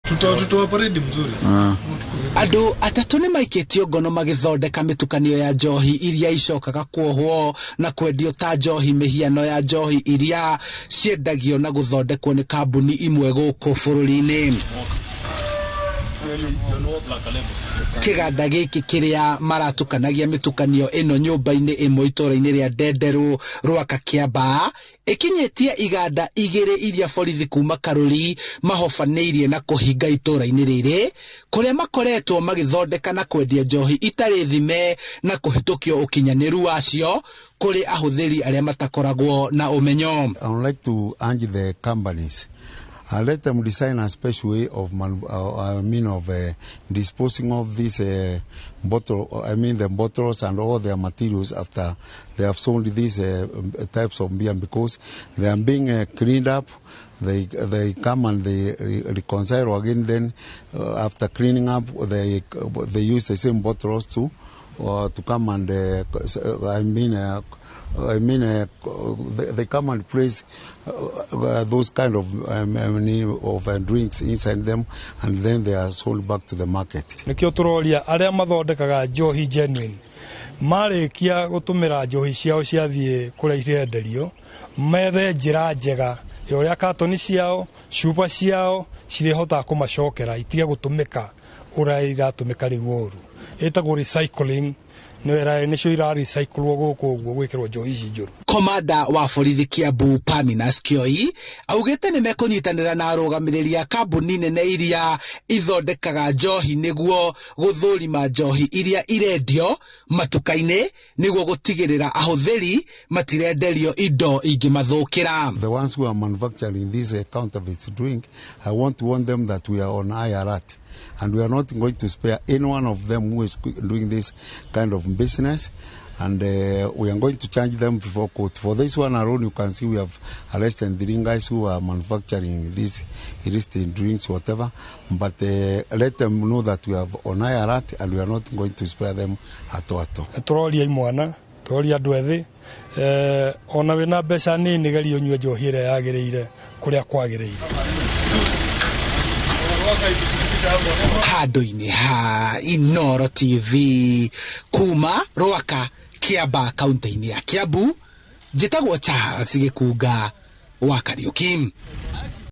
Tutawa parade mzuri. Andũ atatũ nĩ maikĩtio ngono magĩthondeka mĩtukanio ya njohi iria icokaga kuohwo na kwendio ta njohi mĩhiano ya njohi iria ciendagio na gũthondekwo nĩ kambuni imwe gũkũ bũrũri-inĩ. Kĩganda gĩkĩ kĩrĩa maratukanagia mĩtukanio ĩno nyũmba-inĩ ĩmwe itũũra-inĩ rĩa Ndenderũ, Rwaka, Kĩambaa, ĩkinyĩtie iganda igĩrĩ iria borithi kuma Karũri mahobanĩirie na kũhinga itũũra-inĩ rĩrĩ, kũrĩa makoretwo magĩthondeka na kwendia njohi itarĩ thime na kũhĩtũkio ũkinyanĩru wacio kũrĩ ahũthĩri arĩa matakoragwo na ũmenyo. I would like to urge the companies, let them design a special way of I mean of disposing of this bottle, I mean the bottles and all their materials after they have sold these types of beer, because they are being cleaned up. They come and they reconcile again. Then after cleaning up, they use the same bottles to come and I mean. I mean, they come and place those kind of drinks inside them, and then they are sold back to the market. Nikio turoria aria mathondekaga njohi genuine marikia gutumira njohi ciao ciathie kuria irenderio methe njira njega ya uria katoni ciao cuba ciao cirihota kumacokera itige gutumika uria iratumika riu uru itagwo recycling. Nĩcio ira recyclwo gũkũ ũguo gwĩkĩrwo njohi ici njũru. Komanda wa borithi Kiambu Paminas Kioi augĩte nĩ mekũnyitanĩra na arũgamĩrĩri a kambuni nene iria ithondekaga njohi nĩguo gũthũrima njohi iria irendio matuka-inĩ nĩguo gũtigĩrĩra ahũthĩri matirenderio indo ingĩmathũkĩra. The ones who are manufacturing this counterfeit drink, I want to warn them that we are on high alert and we are not going to spare any one of them who is doing this kind of business, and we are going to charge them before court. For this one alone, you can see we have arrested 3 guys who are manufacturing these illicit drinks, whatever. But let them know that we have on high alert and we are not going to spare them at all. Turoria imwana, turoria andu ethi, ona wina mbeca nini geria unyue njohi ĩrĩa yagĩrĩire kũrĩa kwagĩrĩire. Handũ-inĩ ha Inooro TV kuma Rwaka, Kiambaa, kaunti-inĩ ya Kiambu, njĩtagwo Charles Gĩkunga wa Kariũki.